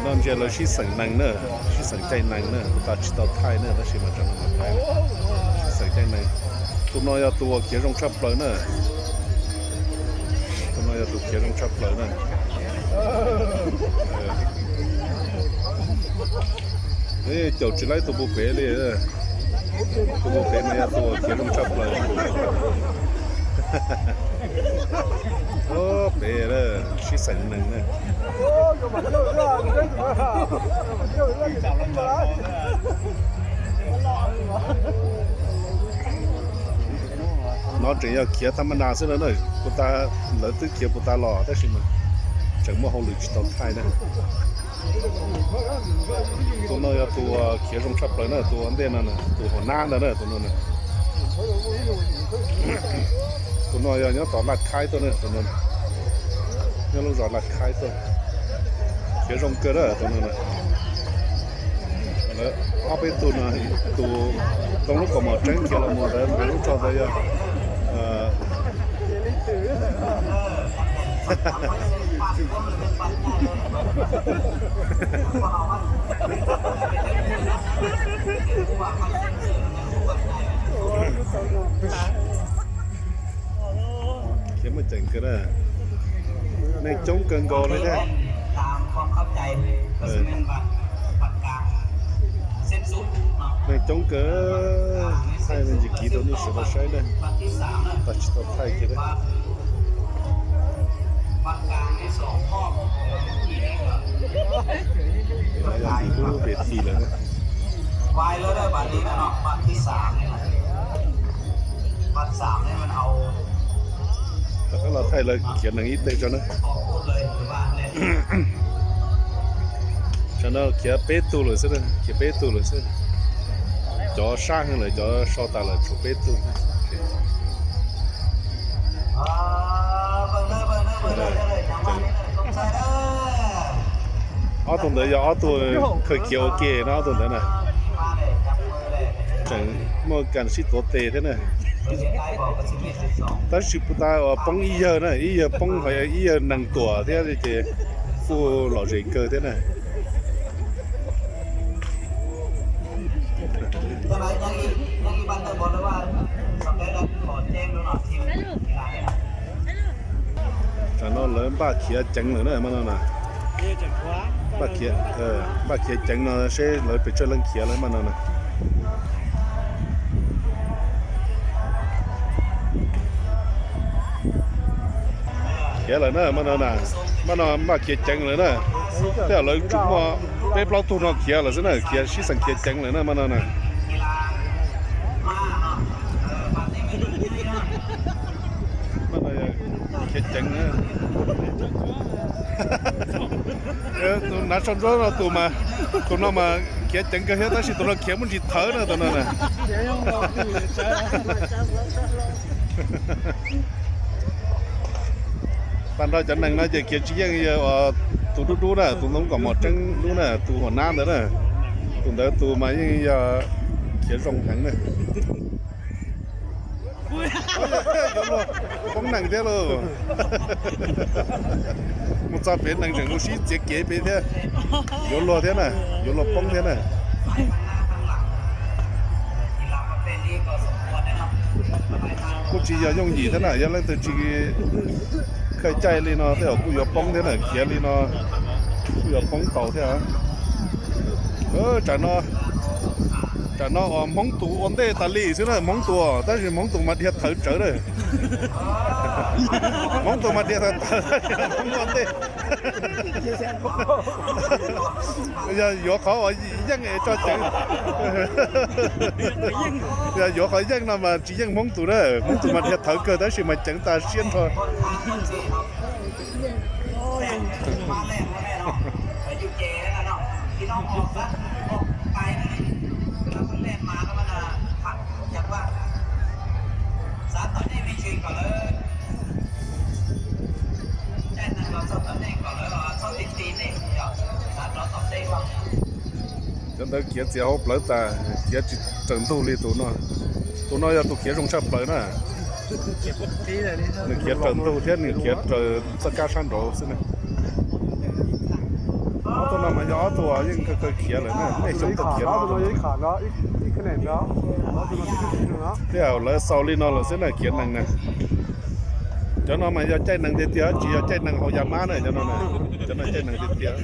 No ntsia lawv sib xeem nees na, sib xeem caij nees na, kuv tas tsis tau thaij na tab sis mas tsam no mas thaij sib xeem caij nees. Tus no yog tus uas khiav zoo tshaj plaws na. Tus no yog tus khiav zoo tshaj plaws na. Caum tsis laib tus puag pem li. Tus puag pem no yog tus khiav zoo tshaj plaws. Pem sib xeem nees na. No tseem yog khiav thab mab nas xwb no na, puag ta, lawv twb khiav puag ta los tab sis mas tseem muaj hauj lwm tsis tau thaij na. Tus no yog tus khiav zoo tshaj plaws na, tus ua ntej no, tus hauv nab ntawd na, tus no. Tus no yog nyob tom Laj Khaib tuaj na, tus no nyob lub zos Laj Khaib tuaj. Khiav zoo kawg na tus no. Ob peb tug no, tus tau lub kaus mom tseeb khiav los mus ntawd, lub tsho ntawd yog Khiav muaj ceem kawg na. Neeg coob kawg nkaus li thiab. Neeg coob kawg. Thaij me ntsis kiv rau nej sawv daws saib na. Tag tsis tau thaij kiag. Yog tim lub ves thi lawm na. Rov qab los thaij lawv khiav nees ib teg tso na. Tsam no khiav peb tug lawm xwb, khiav peb tug lawm xwb. Cov sab heev lawm, cov so tas lawm tshuav peb tug. Ob tug ntawd yog ob tug khaws khiav ua ke no, ob tug ntawd na. Tseem muaj kas sib tuav tes thiab na. Tab sis puag ta uas poob ib yawg na, ib yawg poob ho ib yawg nees tuam thiab ces kuj lom zem kawg thiab na. Tsam no lawv npaj khiav ceev lawm na, mas no na. Npaj khiav ceev no seb lawv pes tsawg leej khiav lawm mas no na. Khiav lawm na, mas no na, mas no npaj khiav ceev lawm na. Tej zaum lawv tsuas muaj peb plaub tug no khiav lawm xwb na, khiav sib xeem khiav ceev lawm na, mas no na. Khiav ceev na. Tus hnav tsho ntsuab no tus mas, tus no mas khiav ceev kawg thiab tab sis tus no khiav muaj ntsis thawv na tus no na. Tag nrho cov neeg no ces khiav tsis yeej, tus dub dub na, tus ntoo kaus mom tseeb dub na, tus hauv nab ntawd na. Tus ntawd tus mas yeej yog khiav zoo heev na. Yuav luag poob nees thiab lauj. Mus txog pem nees tseem mus sib txiav kev pem thiab. Yuav luag thiab na, yuav luag poob thiab na. Kuj tsis yog yooj yim thiab na, yog leej twg tsis khaws caij li no tej zaum kuj yuav poob thiab na, khiav li no kuj yuav poob tau thiab. Tsam no, tsam no uas Hmoob tus ua ntej tas li xwb na, Hmoob tus, tab sis Hmoob tus mas dhia thawv tsawv na. Hmoob tus mas dhia thawv thawv, Hmoob ua ntej. Yog yuav qhov uas yeej es tso ceev. Yog yuav qhov yeej no mas tsis yeej Hmoob tus na, Hmoob tus mas dhia thawv kawg tab sis mas ceev tas siab nrho. Cov ntawd khiav txiav hauv plawv tas, khiav tsis raws ntug li tus no. Tus no yog tus khiav zoo tshaj plaws na. Nws khiav raws ntug thiab nws khiav raws txoj kab sab nraud xwb na. Ob tug no mas Yog ob tug yeej kawg kawg khiav lawm na, nej xyov tau khiav no. Tej zaum lawv xaus li no lawm xwb na, khiav nees na. Cov no mas yog caij nees tiag tiag, tsis yog caij nees haus ya mab na, cov no, cov no caij nees tiag tiag.